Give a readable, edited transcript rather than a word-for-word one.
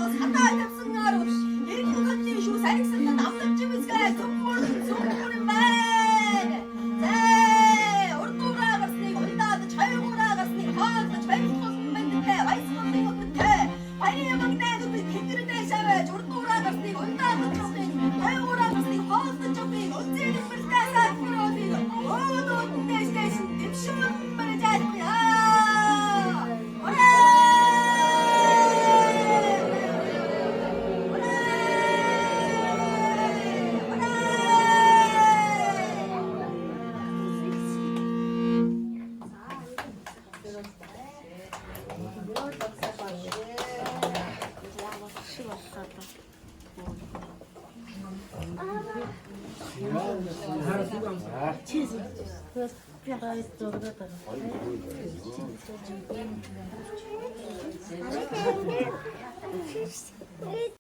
Садаа тавьсан арвал эргэн тойрны шүүс аригсанд авлаж имсгээ цөмөр цөмөр юм байна. Зэ урдуура гарсныг ундаадаж, хойгуура гарсныг хоолдож, барилгуулсан бандтай, баясгалын өдөртэй. Баярын магнаад тэнгэрдээ шаваж, урдуура гарсныг ундаадаж явахыг, хойгуура гарсныг хоолдож явахыг, үнзээ нэмэртэй саатмөрөөдийг өөдөөдтэй штэшин дэвшүүн мэрэж айлтгая. Ураа!